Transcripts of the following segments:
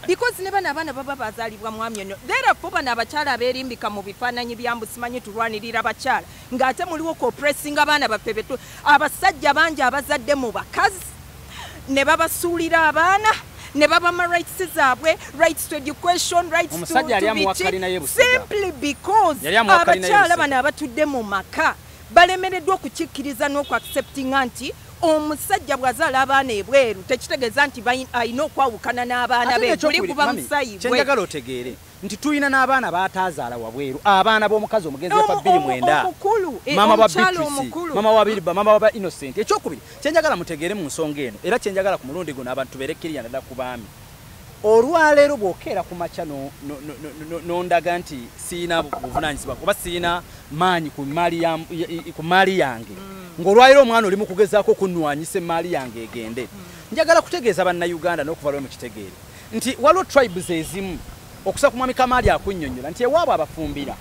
Because ne bano abaana baba bazaalibwa mwami ono. Therefore bano abakyala abeerimbika mu bifaananyi bya mbu simanyi tulwanirira bakyala, ng'ate muliwo kuoppressinga abaana baffe betu. Abasajja bangi abazadde mu bakazi ne babasuulira abaana ne babama rights zaabwe, rights to education, rights to Omusajja yali amuwa biki, kalina ye Busega. simply because Yali amuwa kalina ye abakyala Busega. bano abatudde mu maka balemereddwa okukikkiriza n'okuacceptinga nti omusajja bw'azaala abaana ebweru tekitegeeza nti alina okwawukana n'abaana Ate be, n'ekyokubiri, guli guba mami, musayi gwe. Kyenjagala otegeere nti tulina n'abaana baataazaala wabweru, abaana b'omukazi omugenzi yafa bbiri mwenda. Omukulu, Mama wa omukyala Beatrice, omukulu. mama wa Biriba, mama wa Innocent. Ekyokubiri kyenjagala mutegeere mu nsonga eno, era kyenjagala ku mulundi guno abantu tubeere kkiriya naddala ku baami. Olwaleero bw'okeera ku makya n'ondaga nti siina buvunaanyizibwa oba siina maanyi ku maali yange, ng'olwaleero omwana oli mu kugezaako okunnwanyisa emaali yange egende, njagala kutegeeza Bannayuganda n'okuva lwe mukitegeere nti waliwo tribes ezimu, okusa ku Mwami Kamaali akunnyonnyola nti ewaabwe abafumbira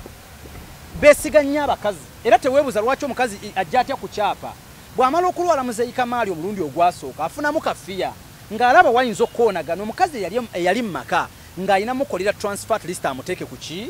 beesiga nnyo abakazi, era teweebuuza lwaki omukazi ajja atya ku kyapa. Bw'amala okulwala Muzeeyi Kamaali omulundi ogwasooka, afunamu kafiya ng'alaba wayinza okukoonagana omukazi eyali mu maka ng'alina mukolera transfer, at least amuteeke ku ki,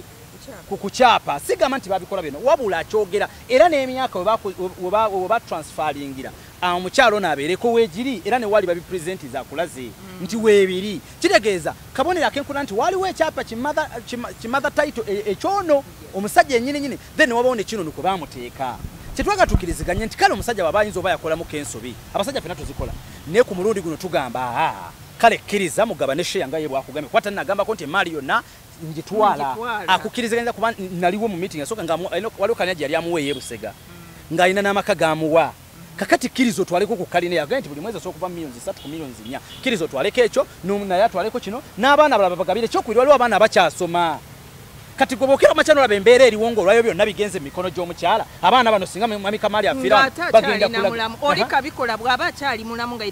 ku kukyapa. Sigamba nti babikola bino, wabula akyogera era n'emyaka we batransferingira omukyalo ono abeereko weegiri, era ne wali babipresentiza akulaze nti weebiri. Kitegeeza kabonero akenkula nti waliwo ekyapa kimother title ekyono omusajja ennyini nyini, then ne wabawo ne kino kwe bamuteeka. Kyetwaga tukkiriziganye nti kale omusajja bw'aba ayinza oba yakolamu ensobi, abasajja ffenna tuzikola, naye ku mulundi guno tugamba, aa, kale kkiriza mugabane share nga ye bwakugambye, kuba tannagambako nti emaali yonna ngitwala. Ngitwala. Akukkiriziganya kuba naliwo mu meeting yasooka nga waliwo kalina gye yali amuwa ey'e Busega ng'alina n'amaka gamuwa. Kakati kkiriza otwaleko ku kalina, yagambye nti buli mwezi osobola okuva millions 3 ku millions 4, kkiriza otwaleko ekyo, naye atwaleko kino n'abaana abalala babagabire. Ekyokubiri, waliwo abaana abakyasoma. Kati gwe bwokera makya nolaba embeera eriwo ng'olwayo byonna bigenze mu mikono gy'omukyala, abaana bano singa Mwami Kamaali afiira ng'ate bagenda akyalina mulamu oli kabikola bw'aba akyali mulamu nga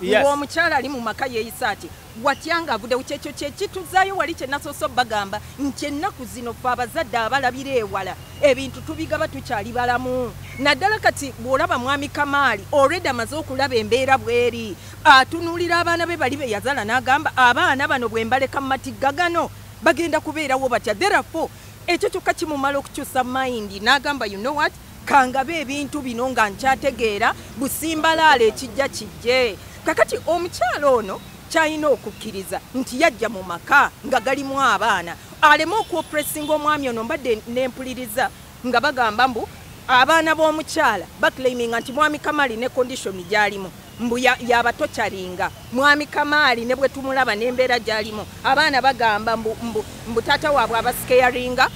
ng'omukyala ali mu maka yeeyisa ati watya nga avuddewo. Kyekyo kyekituzaayo wali kye nasoose bagamba nti ennaku zino ffe abazadde abalabira ewala ebintu tubigaba tukyali balamu, naddala kati bw'olaba Mwami Kamaali already amaze okulaba embeera bw'eri, atunuulira abaana be bali be yazaala n'agamba, abaana bano bwe mbaleka mu matigga gano bagenda kubeerawo batya? Therefore ekyo kyokka kimumala okukyusa mind n'agamba, you know what, kangabe ebintu bino nga nkyategeera busimbalaala, ekijja kijje. Kakati omukyalo ono kyalina okukkiriza nti yajja mu maka nga galimu abaana, aleme okuoppressinga omwami ono. Mbadde nempuliriza nga bagamba mbu abaana b'omukyala baclaiminga nti Mwami Kamali ne condition gy'alimu mbu yabatorturinga. Mwami Kamaali ne bwe tumulaba n'embeera gy'alimu, abaana bagamba mbu taata waabwe abascaringa,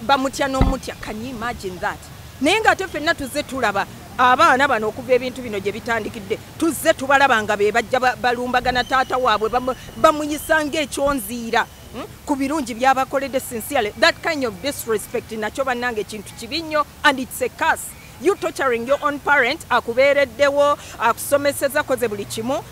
bamutya n'omutya. Can you imagine that? Naye ng'ate ffenna tuzze tulaba abaana bano okuva ebintu bino gye bitandikidde, tuzze tubalaba nga be bajja balumbagana taata waabwe, bamuyisa ng'ekyonziira, ku birungi byabakoledde. Sincerely, that kind of disrespect nakyo bannange ekintu kibi nnyo, and it's a curse, you torturing your own parent akubeereddewo, akusomeseza, koze buli kimu.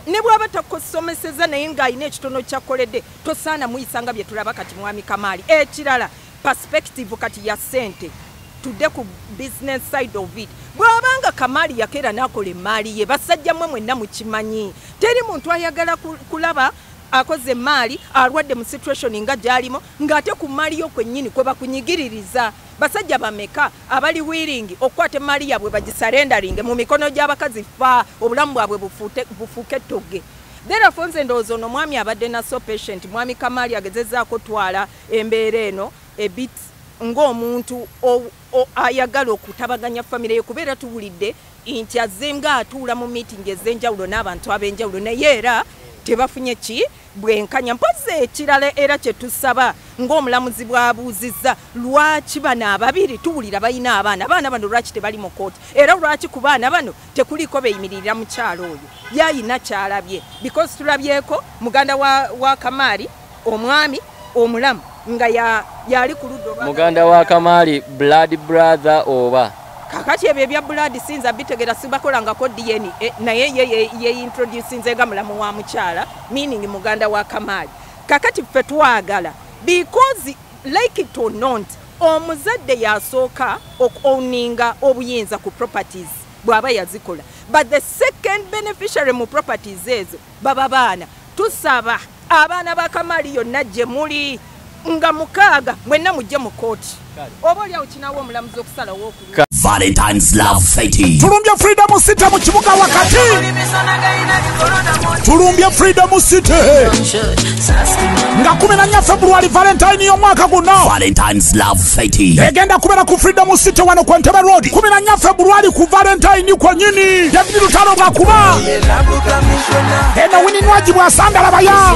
Ne bw'aba takusomeseza naye ng'alina ekitono kyakoledde, tosaana muyisa nga bye tulaba kati Mwami Kamaali. Ekirala, perspective kati ya ssente, tudde ku business side of it. Bw'abanga Kamaali yakeera n'akola emaali ye, basajja mmwe mwenna mukimanyi, teri muntu ayagala kulaba akoze emaali alwadde mu situation nga gy'alimu, ng'ate ku maali yo kwennyini kwe bakunyigiririza. Basajja bameka abali willing okukwata emaali yaabwe bagisurrenderinge mu mikono gy'abakazi, fa obulamu bwabwe bufuuke ettogge? Therefore nze ndowooza ono omwami abadde na so patient. Mwami Kamaali agezezaako twala embeera eno a bit ng'omuntu ayagala okutabaganya famire ye, kubeera tuwulidde nti azze ng'atuula mu meeting ez'enjawulo n'abantu ab'enjawulo, naye era tebafunye ki bwenkanya. Mpozi ekirala era kye tusaba, ng'omulamuzi bw'abuuzizza, lwaki bano ababiri tuwulira balina abaana, abaana bano lwaki tebali mu kooti? Era lwaki ku baana bano tekuliko beeyimirira mukyalo oyo yayina kyalabye? Because tulabyeko muganda wa Kamaali, omwami omulamu nga yali ku ludda Muganda wa Kamaali, blood brother oba? Kakati ebyo ebya blood sinza bitegera, sibakolangako DNA, naye ye yeintroducinze nga mulamu wa mukyala, meaning muganda wa Kamaali. Kakati ffe twagala, because like it or not, omuzadde yasooka okuowninga obuyinza ku properties bw'aba yazikola, but the second beneficiary mu properties ezo baba baana. Tusaba abaana ba Kamali yonna gye muli nga 6 mwenna mujje mu kooti. Oba oli awo kinaawo omulamuzi okusalawo okulwa. Valentine's Love Fete. Tulumbye Freedom City mu kibuga wakati. Tulumbye Freedom City. Nga 14 February Valentine y'omwaka guno. Valentine's Love Fete. Egenda kubeera ku Freedom City wano ku Entebbe Road. 14 February ku Valentine kwennyini. David Lutalo bw'akuba. Eno Winnie Nwagi bw'asandala baya.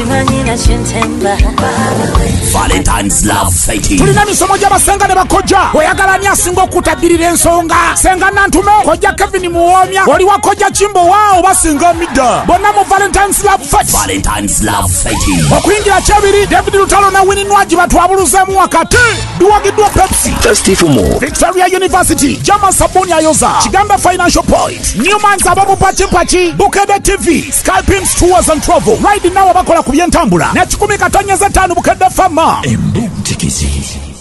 Valentine's Love Fete. Tulina emisomo gy'abasenga ne bakojja. Oyagala ani asinga okutabbirira ensonga? Senga Nantume, Kojja Kevin Muwomya, oli wa Kojja Kimbowa oba singa Midda. Bonna mu Valentine's Love Fete. Valentine's Love Fete. Okuyingira kyebiri, David Lutalo ne Winnie Nwagi batwabuluzeemu wakati. Biwagiddwa Pepsi. Thirsty for more. Victoria University, Jama Sabuni Ayoza, Kiganda Financial Point, Newman's Abamu Pachimpachi, Bukedde TV, Skypins Tours and Travel. Ride now abakola ku byentambula. Ne 1.5 Bukedde Fama. Embuntekizi.